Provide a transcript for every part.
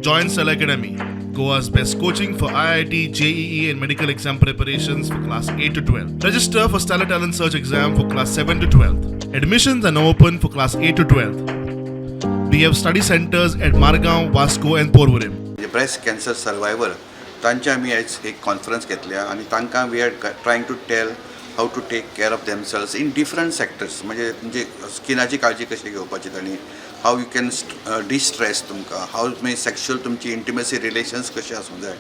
Join Stellar Academy, Goa's best coaching for IIT, JEE, and medical exam preparations for class 8 to 12. Register for Stellar Talent Search exam for class 7 to 12. Admissions are now open for class 8 to 12. We have study centers at Margao, Vasco, and Porvorim. म्हणजे breast cancer survivor तांचे आमी आयज एक conference घेतल्या आनी तांकां we are trying to tell how to take care of themselves in different sectors. म्हणजे म्हणजे स्किनाची काळजी कशी घेवपाची तांणी, how you can de-stress तुमकां, हाव मागीर सेक्शुअल तुमची इंटिमेसी रिलेशन्स कशे आसूंक जाय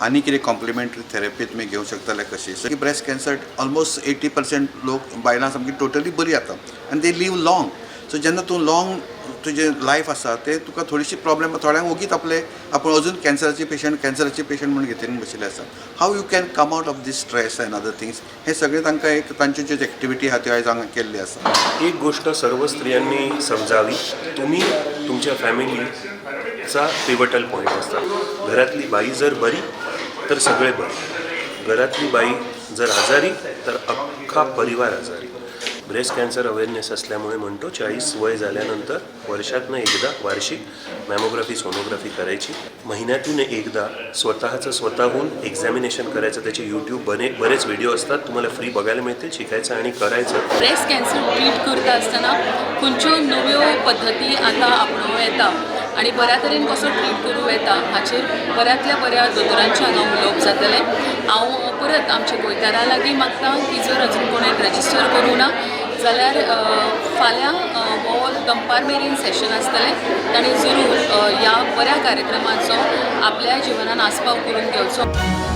आनी कितें कॉम्प्लिमेंटरी थेरपी तुमी घेवंक शकतले कशी. So breast cancer almost 80% लोक, बायलां सामकी टोटली बरी जाता आनी they live long. सो जेन्ना तूं लॉंग तुजें लायफ आसा, ते तुका थोडीशी प्रॉब्लेम, थोड्यांक ओगीच आपले आपूण अजून कॅन्सराची पेशंट, कॅन्सराची पेशंट म्हणून घेतिल्ले बशिल्ले आसा. How you can come out of this stress and other things, हे सगळें तांकां एक तांच्यो ज्यो एक्टिविटी आहा त्यो आयज हांगा केल्ली आसा. एक गोष्ट सर्व स्त्रियांनी समजावी, तुम्ही तुमच्या फॅमिलीचा पिवटल पॉईंट असता. घरातली बाई जर बरी तर सगळे बरे, घरातली बाई जर आजारी तर अख्खा परिवार आजारी. ब्रेस्ट कॅन्सर अवेअरनेस असल्यामुळे म्हणतो, 40 वय झाल्यानंतर वर्षातनं एकदा वार्षिक मॅमोग्राफी, सोनोग्राफी करायची. महिन्यातून एकदा स्वतःचं स्वतःहून एक्झामिनेशन करायचं. त्याचे यूट्यूब बने बरेच व्हिडिओ असतात, तुम्हाला फ्री बघायला मिळतील. शिकायचं आणि करायचं. ब्रेस्ट कॅन्सर ट्रीट करता आसतना खंयच्यो नव्यो पद्दती आतां आपणोवं येता आनी बऱ्या तरेन कसो ट्रीट करूं येता हाचेर बऱ्यांतल्या बऱ्या दोतोरांचें हांगा उलोवप जातलें. हांव परत आमच्या गोंयकारां लागीं मागता की जर अजून कोणें रजिस्टर करूं ना जाल्यार फाल्यां हो दनपार मेरेन सेशन आसतलें. ताणें जरूर ह्या बऱ्या कार्यक्रमाचो आपल्या जिवनान आस्पाव करून घेवचो.